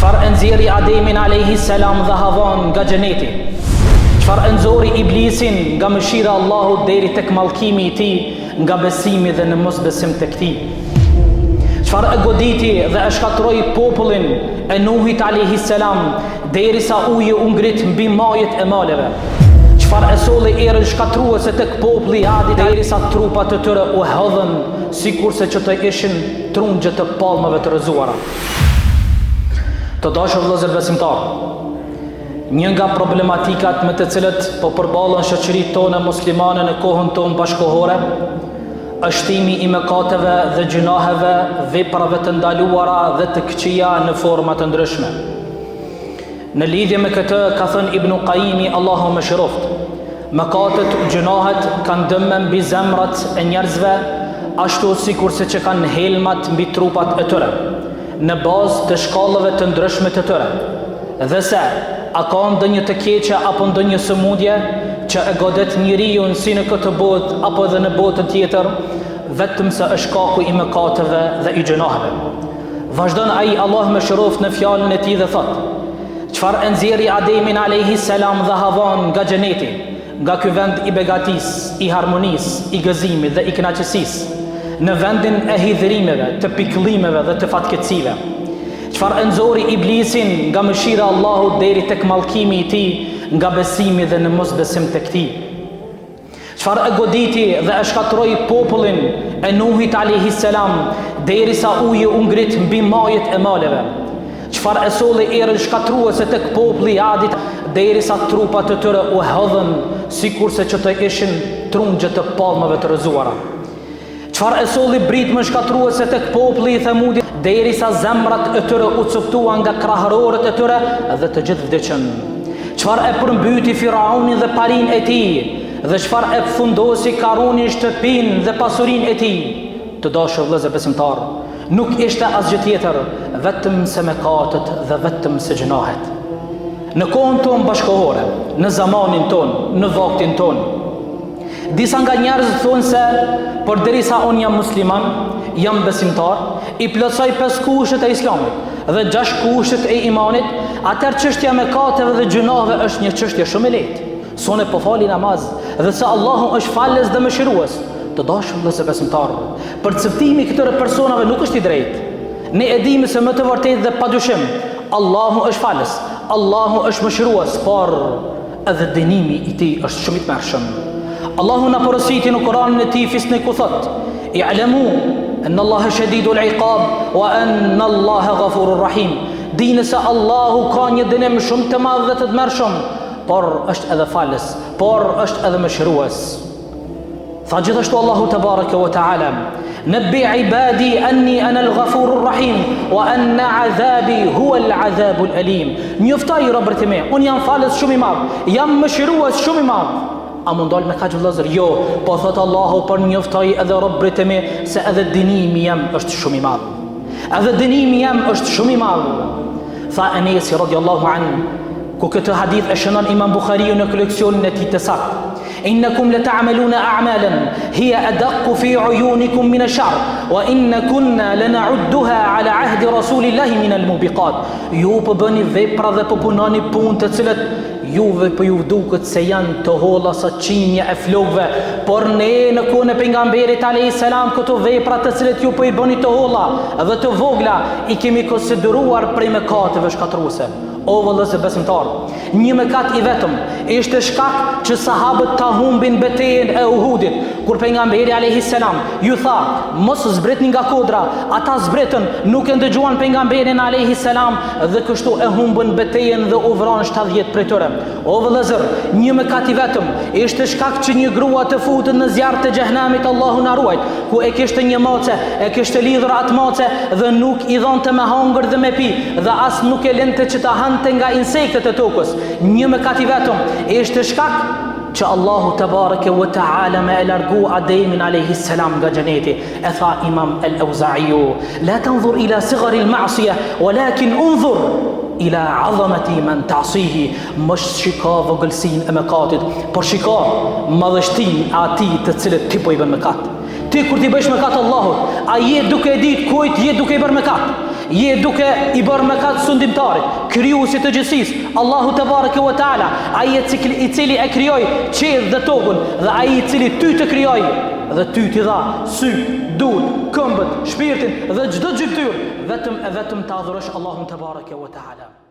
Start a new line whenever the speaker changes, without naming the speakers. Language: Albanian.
Çfarë e nxjerri Ademin alejhi selam dhe Havan nga xheneti? Çfarë e nxori Iblisin nga mëshira e Allahut deri tek mallkimi i tij nga besimi dhe në mosbesim tek tij? Çfarë e goditi dhe e shkatërroi popullin e Nuhit alejhi selam derisa uji u ngrit mbi majet e maleve? Çfarë e solli erën shkatërruese tek populli i Adit derisa trupat e tyre u hodhën sikurse që të ishin trungje të palmave të rrëzuara? Të dashur vëllezër besimtarë, një nga problematikat me të cilët po përballen shoqëritë tona muslimane në kohën tonë bashkëkohore, është shtimi i mëkateve dhe gjynaheve, veprave të ndaluara dhe të këqija në forma të ndryshme. Në lidhje me këtë ka thënë Ibnu Kajimi, Allahu e mëshiroftë, Mëkatet, gjynahet kanë dëme mbi zemrat e njerëzve, ashtu sikurse që kanë helmat mbi trupat e tyre, në bazë të shkallëve të ndryshme të tyre. Dhe se, a ka ndonjë të keqe apo ndonjë sëmundje që e godet njeriun si në këtë botë apo edhe në botën tjetër, vetëm se është shkaku i mëkateve dhe i gjynaheve. Vazhdon ai Allahu e mëshiroftë në fjalën e tij dhe thotë: Çfarë e nxjerri Ademin alejhi selam dhe Havan nga xheneti, nga ky vend i begatisë, i harmonisë, i gëzimit dhe i kënaqësisë, në vendin e hidhërimeve, të pikëllimeve dhe të fatkeqësive? Çfarë e nxori Iblisin nga mëshira e Allahut deri tek mallkimi i tij nga besimi dhe në mosbesim tek tij? Çfarë e goditi dhe e shkatërroi popullin e Nuhit alejhi selam derisa uji u ngrit mbi majet e maleve? Çfarë e solli erën shkatërruese tek populli i Adit derisa trupat e tyre u hodhën sikurse që të ishin trungje të palmave të rrëzuara? Çfarë e solli britmën shkatërruese tek populli i Themudit, derisa zemrat e tyre u coptuan nga krahërorët e tyre dhe të gjithë vdiqën? Çfarë e përmbyti Firaunin dhe parinë e tij, dhe çfarë e fundosi Karunin shtëpinë dhe pasurinë e tij? Të dashur vëllezër besimtarë, nuk ishte asgjë tjetër, vetëm se mëkatet dhe vetëm se gjynahet. Në kohën tonë bashkëkohore, në zamanin tonë, në vaktin tonë, Disa nga njerëzit thonë se përderisa unë jam musliman, jam besimtar, i plotësoj pesë kushtet e islamit dhe gjashtë kushtet e imanit, atëherë çështja e mëkateve dhe gjynaheve është një çështje shumë e lehtë. Se unë po fali namaz dhe se Allahu është falës dhe mëshirues. Të dashur vëllezër besimtarë, perceptimi i këtyre personave nuk është i drejtë. Ne e dimë se me të vërtetë dhe padyshim Allahu është falës, Allahu është mëshirues, por edhe dënimi i tij është shumë i tmerrshëm. Allahu na porositi në Kuranin e tij fisnik ku thotë: "I'lamu anna Allaha shadidul iqab wa anna Allaha ghafurur rahim." Dini se Allahu ka një dënim shumë të madh dhe të tmerrshëm, por është edhe falës, por është edhe mëshirues. Tha gjithashtu Allahu tebareke ve teala, Nebbi ibadi anni ana al-ghafurur rahim wa anna azabi huwa al-azabul alim. Njoftoji robërit e mi, unë jam falës shumë i madh, jam mëshirues shumë i madh. A m'u ndal me kaq vëllazër? Jo, po thot Allahu, por njoftoji edhe robërit e mi se edhe dënimi jem është shumë i madh. Edhe dënimi jem është shumë i madh. Tha Enesi radiallahu an, ku këtë hadith e shënon Imam Buhariu në koleksionin e tij të saktë. Innakum la ta'maluna a'malan hiya adaqqu fi 'uyunikum min ash-sha'r wa inna kunna lana'udduha 'ala 'ahdi rasulillahi min al-mubiqat. Ju po bëni vepra dhe po punoni punë të cilat juve po ju duket se janë të holla sa qimja e flokëve, por ne në kohën e pejgamberit alayhis salam këto vepra të cilat ju po i bëni të holla dhe të vogla i kemi konsideruar prej mëkateve shkatërruese. O vëllezër besimtarë, një mëkat i vetëm ishte shkak që sahabët ta humbin betejën e Uhudit, kur pejgamberi alejhi selam ju tha, mos zbritni nga kodra, ata zbritën, nuk e ndëgjuan pejgamberin alejhi selam dhe kështu e humbën betejën dhe u vranë 70 prej tyre. O vëllezër, një mëkat i vetëm ishte shkak që një grua të futet në zjarr të xhehenemit, Allahu na ruajt, ku e kishte një mace, e kishte lidhur atë mace dhe nuk i dhonte me hangër dhe me pi, dhe as nuk e linte që ta hante nga insektet e tokës. Një mëkat i vetëm ishte shkak që Allahu tebareke ve teala me e largu Ademin alayhi salam nga xheneti. E tha Imam El Auzaiu, la tanzur ila sighar al ma'siyah, walakin unzur ila azamati man ta'sihi. Mos shiko vogëlsinë e mëkatit, por shiko madhështinë e atij të cilit ti po i bën mëkat. Ti kur t'i bësh mëkat Allahut, a je duke e ditë kujt je duke i bërë mëkat? Je duke i bërë mëkat sundimtarit, krijuesit të gjithësisë, Allahu tebareke ve teala, ai i cili e krijoi qiejt dhe tokën dhe ai i cili ty të krijoi dhe ty t'i dha sy, durt, këmbët, shpirtin dhe çdo gjymtyrë, vetëm e vetëm ta adhurosh Allahun tebareke ve teala.